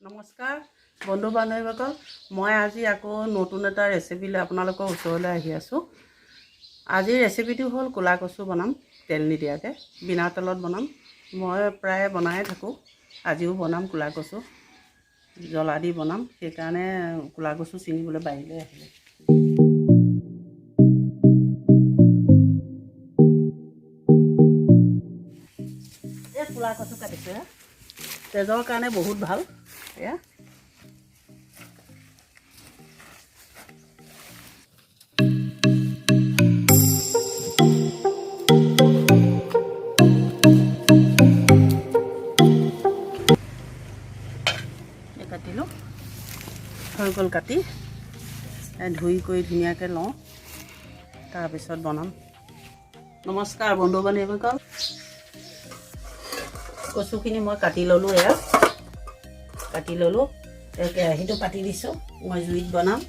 নমস্কাৰ বন্ধু বান্ধৱীসকল, মই আজি আকৌ নতুন এটা ৰেচিপি লৈ আপোনালোকৰ ওচৰলৈ আহি আছোঁ। আজিৰ ৰেচিপিটো হ'ল ক'লা কচু বনাম, তেল নিদিয়াকৈ বিনা তেলত বনাম। মই প্ৰায়ে বনায়ে থাকোঁ, আজিও বনাম ক'লা কচু, জ্বলা দি বনাম। সেইকাৰণে ক'লা কচু ছিঙিবলৈ বাৰীলৈ আহিলোঁ। এই ক'লা কচু কাটিছোঁ, তেজৰ কাৰণে বহুত ভাল। এয়া কাটিলোঁ, হৈ গ'ল কাটি। ধুই কৰি ধুনীয়াকৈ লওঁ, তাৰপিছত বনাম। নমস্কাৰ বন্ধু বান্ধৱীসকল, কচুখিনি মই কাটি ল'লোঁ। এয়া কাটি ল'লোঁ। এই কেৰাহীটো পাতি দিছোঁ, মই জুইত বনাম,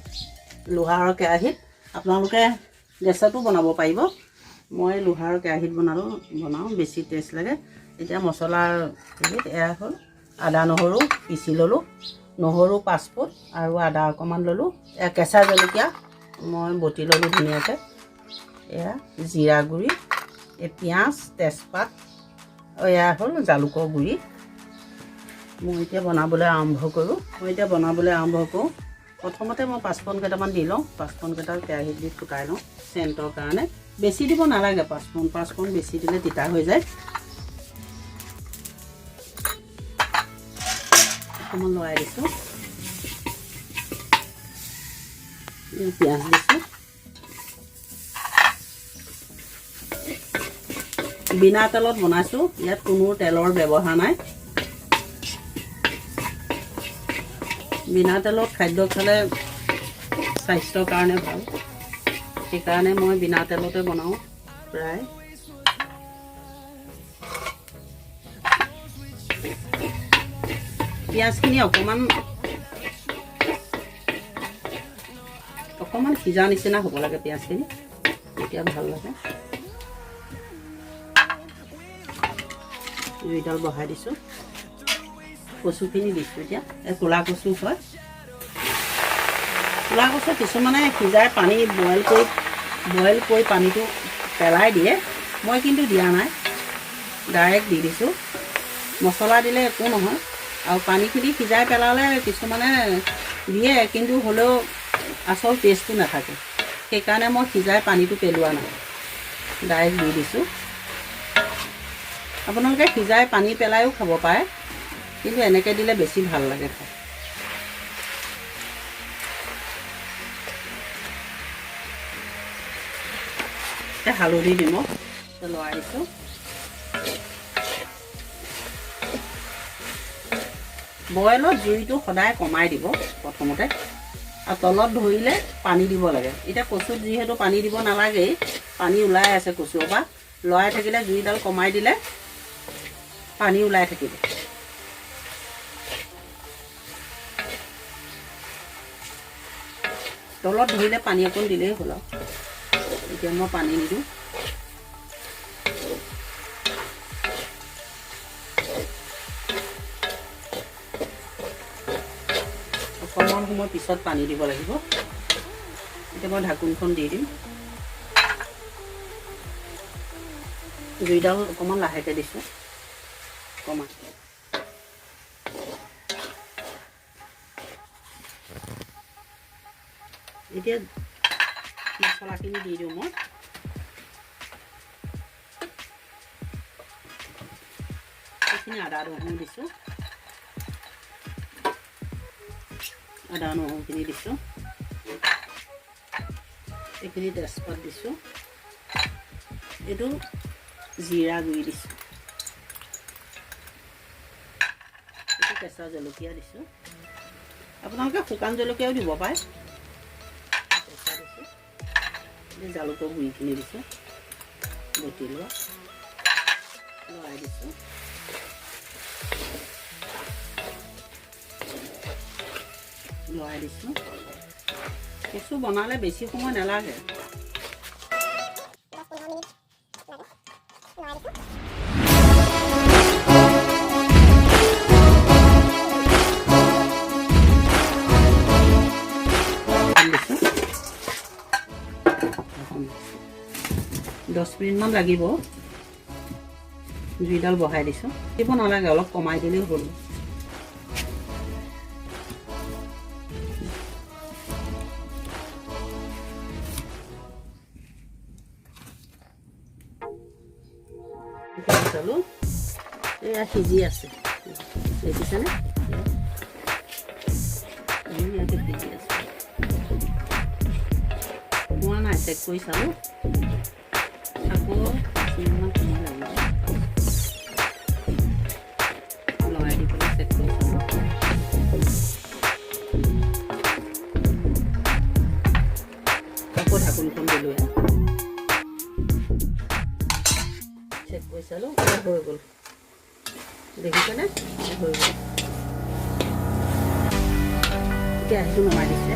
লোহাৰৰ কেৰাহীত। আপোনালোকে গেছতো বনাব পাৰিব, মই লোহাৰৰ কেৰাহীত বনাওঁ, বেছি টেষ্ট লাগে। এতিয়া মছলাৰ হেৰিত এয়া হ'ল আদা নহৰু পিচি ল'লোঁ, নহৰু 5 ফুট আৰু আদা অকণমান ল'লোঁ। এয়া কেঁচা জলকীয়া মই বটি ল'লোঁ ধুনীয়াকৈ। এয়া জিৰা গুড়ি, এই পিঁয়াজ, তেজপাত, এয়া হ'ল জালুকৰ গুড়ি। মই এতিয়া বনাবলৈ আৰম্ভ কৰোঁ। প্ৰথমতে মই পাঁচফোৰণ কেইটামান দি লওঁ। পাঁচফোৰণ কেইটা কেৰাহীত দি ফুটাই লওঁ চেণ্টৰ কাৰণে। বেছি দিব নালাগে পাঁচফোৰণ, পাঁচফোৰণ বেছি দিলে তিতা হৈ যায়। অকণমান লৰাই দিছোঁ, পিঁয়াজ দিছোঁ। বিনা তেলত বনাইছোঁ, ইয়াত কোনো তেলৰ ব্যৱহাৰ নাই। বিনা তেলত খাদ্য খালে স্বাস্থ্যৰ কাৰণে ভাল, সেইকাৰণে মই বিনা তেলতে বনাওঁ প্ৰায়। পিঁয়াজখিনি অকণমান অকণমান সিজা নিচিনা হ'ব লাগে পিঁয়াজখিনি, তেতিয়া ভাল লাগে। জুইডাল বঢ়াই দিছোঁ, কচুখিনি দিছোঁ। এতিয়া এই ক'লা কচু হয়, ক'লা কচু কিছুমানে সিজাই পানী বইল কৰি পানীটো পেলাই দিয়ে, মই কিন্তু দিয়া নাই, ডাইৰেক্ট দি দিছোঁ। মছলা দিলে একো নহয়, আৰু পানীখিনি সিজাই পেলালে কিছুমানে দিয়ে, কিন্তু হ'লেও আচল টেষ্টটো নাথাকে। সেইকাৰণে মই সিজাই পানীটো পেলোৱা নাই, ডাইৰেক্ট দি দিছোঁ। আপোনালোকে সিজাই পানী পেলাইও খাব পাৰে, কিন্তু এনেকৈ দিলে বেছি ভাল লাগে খাই। হালধি নিমখ লৰাই দিছোঁ। বইলত জুইটো সদায় কমাই দিব প্ৰথমতে, আৰু তলত ধৰিলে পানী দিব লাগে। এতিয়া কচুত যিহেতু পানী দিব নালাগেই, পানী ওলাই আছে কচুৰ পৰা। লৰাই থাকিলে জুইডাল কমাই দিলে পানী ওলাই থাকিব। তলত ধৰিলে পানী অকণ দিলেই হ'ল আৰু। এতিয়া মই পানী নিদিওঁ। অকণমান সময় পিছত পানী দিব লাগিব। এতিয়া মই ঢাকোনখন দি দিম। জুইডাল অকণমান লাহেকৈ দিছোঁ, অকণমান। এতিয়া মছলাখিনি দি দিওঁ মই। এইখিনি আদা নহৰু দিছোঁ, আদা নহৰুখিনি দিছোঁ। এইখিনি তেজপাত দিছোঁ, এইটো জিৰা গুড়ি দিছোঁ, এইটো কেঁচা জলকীয়া দিছোঁ। আপোনালোকে শুকান জলকীয়াও দিব পাৰে। কেঁচা দিছোঁ, জালুকৰ গুড়িখিনি দিছোঁ, বটি লোৱা লৰাই দিছোঁ। লৰাই দিছোঁ। কচু বনালে বেছি সময় নালাগে। 10-15 মিনিট লাগে। লৰাই দিছোঁ। 5 মিনিটমান লাগিব। জুইডাল বঢ়াই দিছোঁ, দিব নালাগে, অলপ কমাই দিলেই হ'ল। চালোঁ, এয়া সিজি আছে, দেখিছেনে? ধুনীয়াকৈ সিজি আছে। হোৱা নাই, চেক কৰি চালোঁ। আকৌ 5 মিনিটমান সময় লাগিব। লগাই দি পেলাই চেক কৰি চালোঁ। আকৌ ঢাকোনখন দিলোঁ। চেক কৰি চালোঁ, হৈ গ'ল। দেখিছেনে? হৈ গ'ল। এতিয়া আহিটো নমাই দিছে।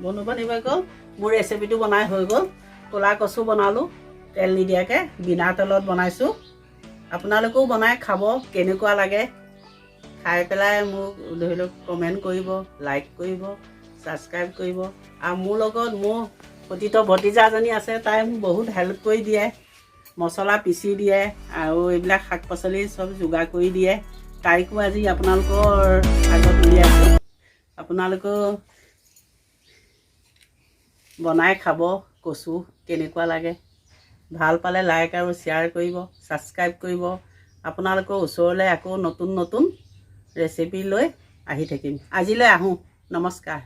বন্ধু বান্ধৱীসকল, মোৰ ৰেচিপিটো বনাই হৈ গ'ল। ক'লা কচু বনালোঁ তেল নিদিয়াকৈ, বিনা তেলত বনাইছোঁ। আপোনালোকেও বনাই খাব, কেনেকুৱা লাগে খাই পেলাই মোক ধৰি লওক কমেণ্ট কৰিব, লাইক কৰিব, ছাবস্ক্ৰাইব কৰিব। আৰু মোৰ লগত মোৰ সতীৰ্থ ভতিজাজনী আছে, তাই মোক বহুত হেল্প কৰি দিয়ে, মছলা পিচি দিয়ে আৰু এইবিলাক শাক পাচলি চব যোগাৰ কৰি দিয়ে। তাইকো আজি আপোনালোকৰ আগত উলিয়াইছোঁ। আপোনালোকেও বনাই খাব কচু, কেনেকুৱা লাগে। ভাল পালে লাইক আৰু শ্বেয়াৰ কৰিব, ছাবস্ক্ৰাইব কৰিব। আপোনালোকৰ ওচৰলৈ আকৌ নতুন নতুন ৰেচিপি লৈ আহি থাকিম। আজিলৈ আহোঁ, নমস্কাৰ।